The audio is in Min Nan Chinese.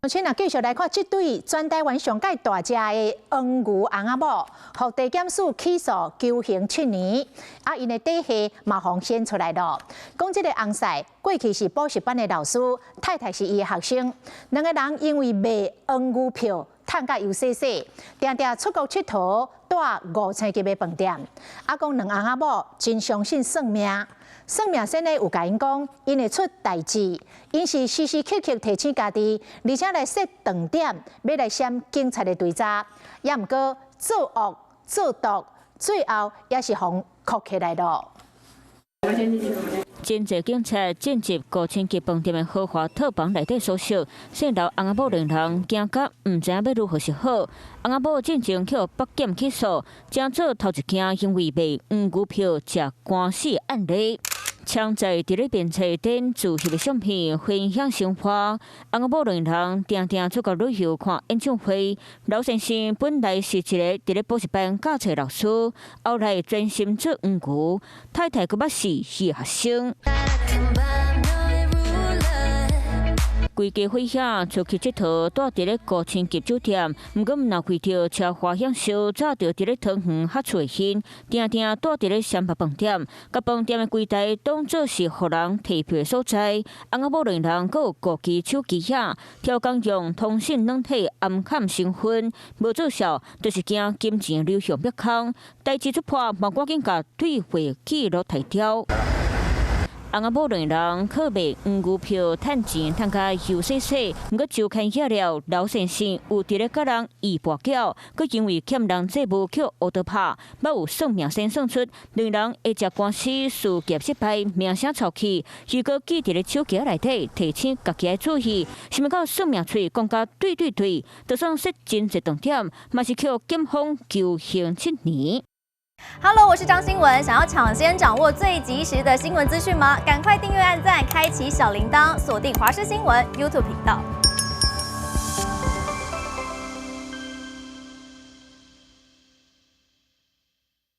先啊，繼續來看這對全台灣上蓋大隻的黃牛翁仔某，予地檢署起訴求刑7年，啊，𪜶的底細嘛予顯出來囉。講這個翁婿過去是補習班的老師，太太是伊的學生，兩个人因為賣黃牛票，趁甲有勢勢，定定出國𨑨迌，蹛五星級的飯店。啊，講兩翁仔某真相信算命。算命先生有共𪜶講，𪜶會出代誌，𪜶是時時刻刻提醒家己，而且來設斷點，欲來閃警察的追查。也毋過做惡做毒，最後也是予銬起來囉。真濟警察進入五星級飯店的豪華套房內底搜索，姓劉翁仔某兩人驚甲毋知影欲如何是好。翁仔某進前予北檢起訴，正做頭一件因為賣黃牛票食官司案例。槍在佇咧面冊頂自翕的相片分享生活，翁仔某兩人定定出國旅遊看演唱會。劉先生本來是一個佇咧補習班教冊老師，後來專心做黃牛，太太閣捌是伊的學生。規家伙仔出去𨑨迌，蹛佇咧五星級酒店，毋過毋若為著奢華享受，早就佇咧桃園較厝的定定蹛佇咧雙北飯店，共飯店的櫃台當做是予人提票的所在。翁仔某兩人閣有五支手機仔，刁工用通訊軟體暗崁身份，無做數，就是驚金錢流向別空。代誌出破，嘛趕緊共對話記錄提掉。翁仔某兩人靠賣黃牛票趁錢，趁甲有勢勢。毋過周刊遐了，劉先生有佇咧共人醫跋筊，閣因為欠人債務予烏刀拍，捌有算命先算出兩人會食官司，事業失敗，名聲臭去。如果記佇咧手機內底提醒家己愛注意，想欲到算命喙講甲對對對，就算設真濟斷點，嘛是予檢方求刑七年。 Hello，我是張新文。想要搶先掌握最及時的新聞資訊嗎？趕快訂閱、按讚、開啟小鈴鐺，鎖定華視新聞 YouTube 頻道。